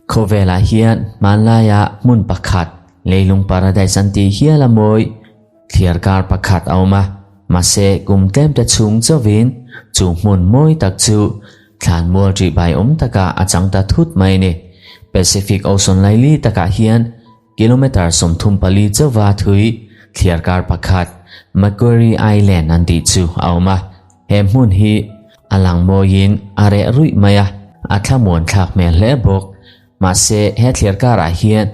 Khawvelah hian hmanlaia hmun pakhat leilung paradise an tih hial a mawi thliar kar pakhat a awm a, mahse kum tlemte chhung chauhin chu hmun mawi tak chu thlanmual ṭihbai awm takah a chang ta thut mai a ni. Pacific Ocean laili takah hian Kilometre 34 chauha thui thliar kar pakhat Macquarie Island an tih chu a awm a, he hmun hi a lang mawiin a reh ruih mai a, a thlamuan thlak hmel hle bawk. Mahse, he thliar karah hian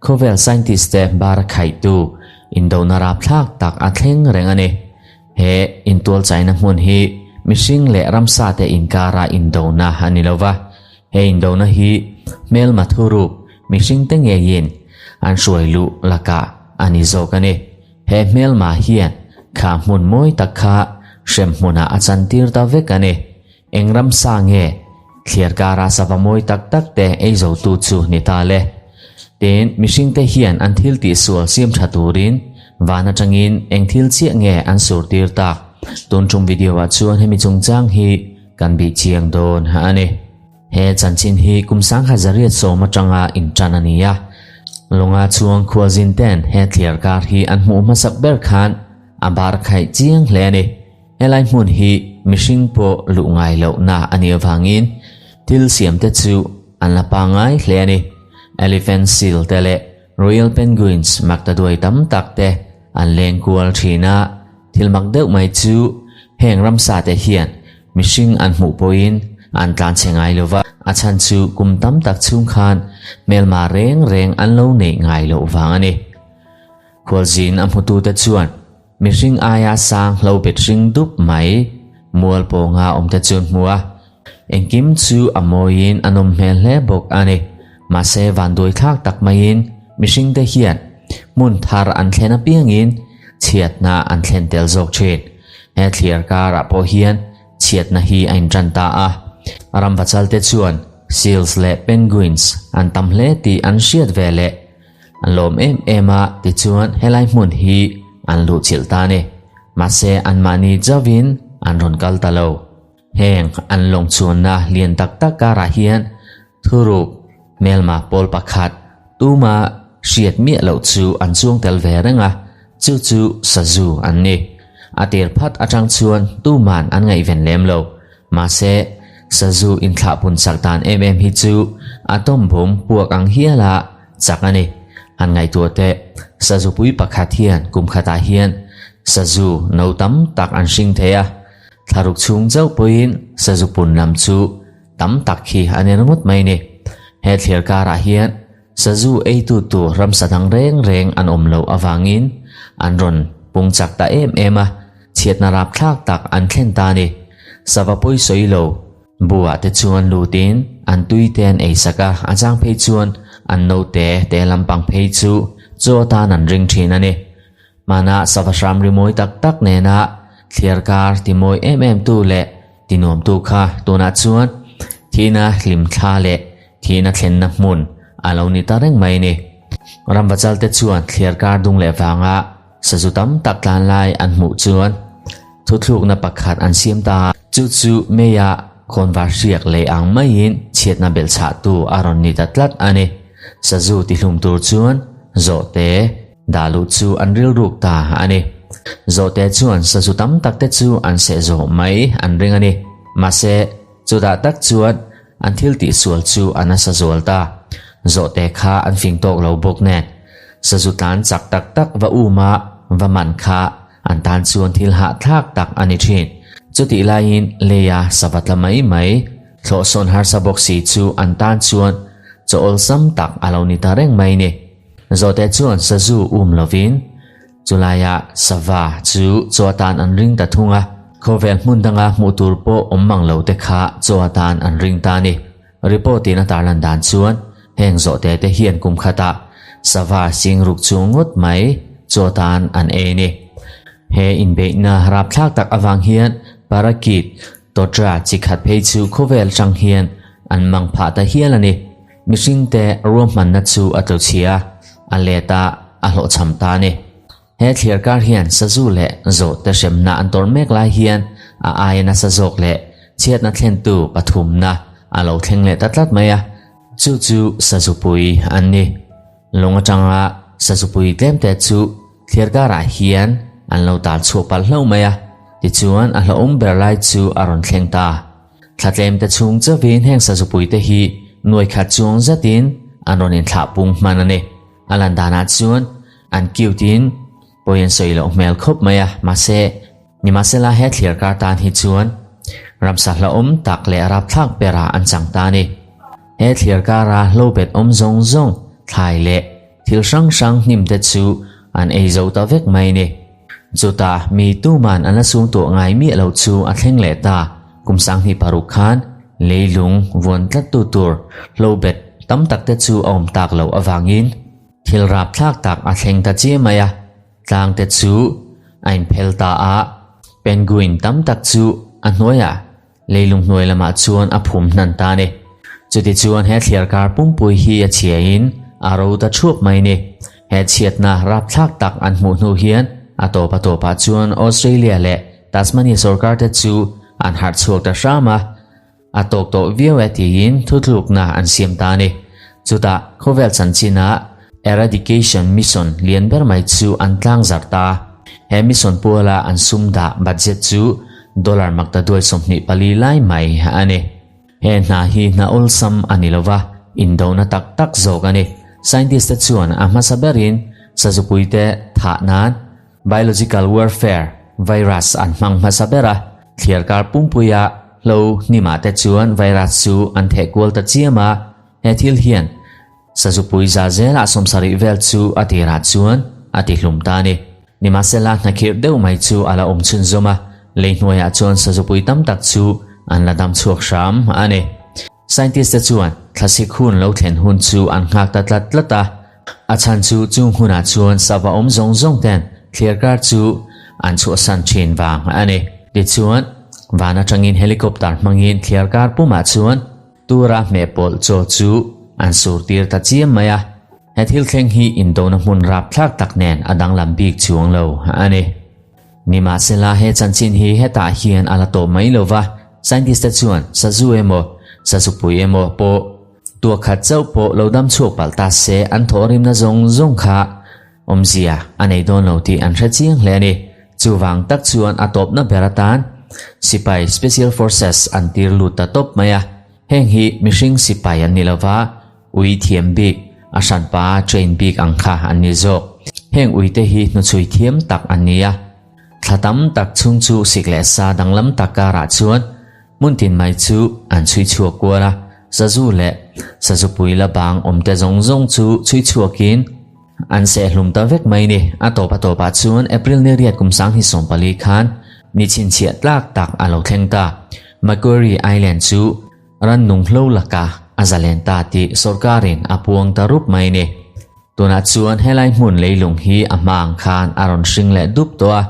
khawvel scientist te bar khaihtu indona rapthlak tak a thleng reng a ni. He intualchaina hmun hi mihring leh ramsa te inkara indona a ni lo va, He indona hi hmelma thuruk mihringte ngeiin an hruai luh lakah a ni zawk a ni. He hmelma hian kha hmun mawi tak kha hrem hmunah a chantir ta vek a ni. Eng ramsa nge thliar kara sava mawi tak tak te ei zotu chu ni ta le? Tin, mihringte hian an thil tihsual siam tha turin van atangin eng thil chiah nge an surtir tak? Tun tum video ah chuan hemi chungchang hi Kan bih chiang dawn a ni. He chanchin hi kum 1910 atanga intan a ni a. Lunga chuang khualzin ten he thliar kar hi an hmuh hmasak ber khan a bar khaih chiang hle a ni. Helai hmun hi mihring pawh luh ngai lohna a nih avangin thil siam te chu an la pangngai hle a ni. Elephant seal te leh Royal Penguins maktaduai tam tak te an leng kual thin a. Thil mak deuh mai chu heng ramsa te hian mihring an hmuh pawhin an tlan chhe ngai lo va, a chhan chu kum tam tak chhung khan hmelma reng reng an lo neih ngai loh vang a ni. Khualzin a hmutute chuan mihring aia sang hlo bet hring dup mai mual pawnga awmte chu an hmu a, engkim chu a mawiin a nawm hmel hle bawk a ni. Mahse vanduaithlak tak maiin mihringte hian hmun thar an thlen apiangin chhiatna an thlen tel zawk thin. He thliar karah pawh hian chhiatna hi a intan ta a. Ramvachalte chuan seals leh penguins an tam hle tih an hriat ve leh an lawm em em a, tichuan helai hmun hi an luhchilh ta a ni. Mahse anmahni chauhin an rawn kal ta lo. Heng an lawng chuanna lian tak tak karah hian thuruk hmelma pawl pakhat tuma hriat miah loh chu an chuang tel ve reng a, chu chu sazu an ni. A tir phat atang chuan tuman an ngaihven lem lo. Mahse, sazu inthlahpun chak dan em em hi chu a tawmbum puak ang hiala chak a ni. Han ngaihtuah teh, sazu pui pakhat hian kum khatah hian sazu no tam tak an hring thei a, Thlaruk chhung chauh pawhin sazu pun lam chu tam tak hi a ni ringawt mai ni. He thlir karah hian sazu eitu tur ramsa dang reng reng an awm loh avangin an rawn pung chak ta em em a, chhiatna rapthlak tak an thlen ta a ni. Sava pawi sawi lo buah te chuan lutin an tui te an ei sak a, a chang phei chuan an naute te lampang phei chu chaw atan an ring thin a ni. Hmana sava hram rimawi tak tak nena thliar kar timawi em em tu leh tinuamtu kha tunah chuan thihna hlimthla leh thihna thlenna hmun a lo ni ta reng mai a ni. Ramvachal te chuan thliar kar dung leh vanga sazu tam tak tlan lai an hmuh chuan thuthlukna pakhat an siam ta a, chu chu May-a khawnvar hriak lei ang maiin chhiatna belhchhahtu a rawn ni ta tlat a ni. Sazu tihlum tur chuan zawhte Dah luh chu an rilruk ta a ni. Zawhte chuan sazu tam tak te chu an seh zawh mai an ring a ni. Mahse, chutah tak chuan an thil tihsual chu a nasa zual ta. Zawhte kha an fing tawk lo bawk nen, sazu tlan chak tak tak va um a, va man kha an tan chuan thil hahthlak tak a ni thin. Chutih laiin leia sava tla mai mai, thlawhsawn harsa bawk si chu an tan chuan chaw awlsam tak a lo ni ta reng mai ni. Zawhte chuan sazu um lovin chulaia sava chu chaw atan an ring ta thung a, khawvel hmun danga hmuh tur pawh awm mang lo te kha chaw atan an ring ta a ni. Report in a tarlan dan chuan heng zawhte te hian kum khatah sava sing ruk chung ngawt mai chaw atan an ei a ni. He inbeihna rapthlak tak avang hian Parakeet Totra chi khat phei chu khawvel atang hian an mang phah ta hial a ni. Mihringte ruahmanna chu a tlu chhia, a let a, a hlawhchham ta a ni. He thliar kar hian sazu leh zawhte hremna an tawrh mek lai hian a aia nasa zawk leh chhiatna thlentu pathumna a lo thleng leh ta tlat mai a, chu chu sazupui an ni. Lung atanga sazupui tlemte chu thliar karah hian an lo tal chhuak palh hlauh mai a, tichuan a hlauhawm ber lai chu a rawn thleng ta. Thla tlemte chhung chauhin heng sazupui te hi nuai khat chuang zetin an rawn inthlah pung hman a ni. A lan danah chuan an cute in pawi an sawi loh hmel khawp mai a, mahse nimahsela he thliar kar tan hi chuan ramsa hlauhawm tak leh rapthlak berah an chang ta a ni. He thliar kara hlobet awm zawng zawng thlai leh thil hrang hrang hnim te chu an ei zo ta vek mai a ni. Chutah mi tuman an la sung tuah ngai miah loh chu a thleng leh ta. Kum 2006 khan leilung vuan tlattu tur hlobet tam tak te chu a awm tak loh avangin thil rapthlak tak a thleng ta chiah mai a, tlang te chu a inphel ta a, penguin tam tak chu a hnuaiah Leilung hnuai lamah chuan a phum hnan ta a ni. Chutichuan he thliarkar pumpui hi a chhiain a ro ta thuap mai ni. He chhiatna rapthlak tak an hmuh hnu hian a tawp a tawpah chuan Australia leh Tasmania sorkar te chu an harh chhuak ta hram a, a tawk tawh viau e tiin thutlukna an siam ta a ni. Chutah khawvel chanchinah Eradication Mission lian ber mai chu an tlang zarh ta. He mission puala an sum dah budget chu dollar maktaduai 24 lai mai a ni. He hna hi hna awlsam a ni lova, indona tak tak zawk a ni. Scientist te chuan a hmasa berin sazupuite thah nan biological warfare virus an hmang hmasa ber a, thliarkar pumpuia hlo hnimah te chuan virus chu an theh kual ta chiam a, he thil hian Sazupui za zelah 70 vel chu a tirah chuan a ti hlum ta a ni. Nimahsela hnakhirh deuh mai chu a la awm chhunzawm a, lei hnuaiah chuan sazupui tam tak chu an la dam chhuak hram a ni. Scientist te chuan thlasik hun lo thlen hun chu an nghak ta tlat tlat a, a chhan chu chung hunah chuan sava awm zawng zawng ten thliarkar chu an chhuahsan thin vang a ni. Tichuan, van atangin helicopter hmangin thliarkar pumah chuan Tura hmeh pawlh chaw chu an sur tir ta chiam mai a, he thil thleng hi indona hmun rapthlak tak nen a danglam bik chuang lo a ni. Nimahsela he chanchin hi hetah hian a la tawh mai lo va, scientist te chuan sazu emaw, sazupui emaw pawh tuah khat chauh pawh lo dam chhuak palh ta se an thawhrimna zawng zawng kha Awmzia a nei dawn lo tih an hre chiang hle a ni. Chuvang tak chuan a tawpna ber atan sipai Special Forces an tir lut ta tawp mai a. Heng hi mihring sipai an ni lova, ui thiam bik, a hranpa train bik ang kha an ni zawk. Heng uite hi hnuchhui thiam tak an ni a. Thla tam tak chhung chu sik leh sa danglam tak karah chuan hmun tin mai chu an chhui chhuak kual a. Sazu leh sazupui la bang awmte zawng zawng chu chhui chhuakin, An sehhlum ta vek mai ni. A tawp a tawpah chuan April ni riat kum 2014 khan ni chhinchhiah tlak tak a lo thleng ta. Macquarie Island chu rannung hlo laka a zalen ta tih sorkarin a puang ta rup mai ni. Tunah chuan helai hmun leilung hi a hma ang khan a rawn hring leh dup tawh a,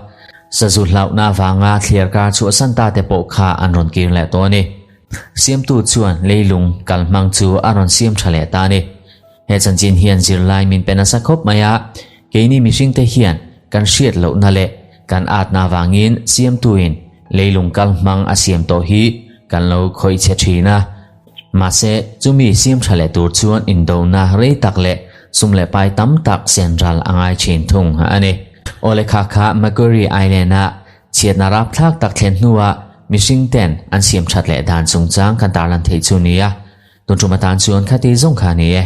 sazu hlauhna avanga thliarkar chhuahsan ta te pawh kha an rawn kir leh tawh a ni. Siamtu chuan leilung kalhmang chu a rawn siam tha leh ta a ni. He chanchin hian zirlai min pe nasa khawp mai a, keini mihringte hian kan hriat lohna leh kan atna avangin siamtuin leilung kal hmang a siam tawh hi kan lo khawih chhe thin a. Mahse, chumi siam tha leh tur chuan indona rei tak leh sum leh pai tam tak sen ral a ngai thin thung a ni. Awle kha kha Macquarie Island-a chhiatna rapthlak tak thlen hnuah mihringten an siam that leh dan chungchang kan tarlan theih chu ni a. Tun tum atan chuan khati zawng kha a ni e.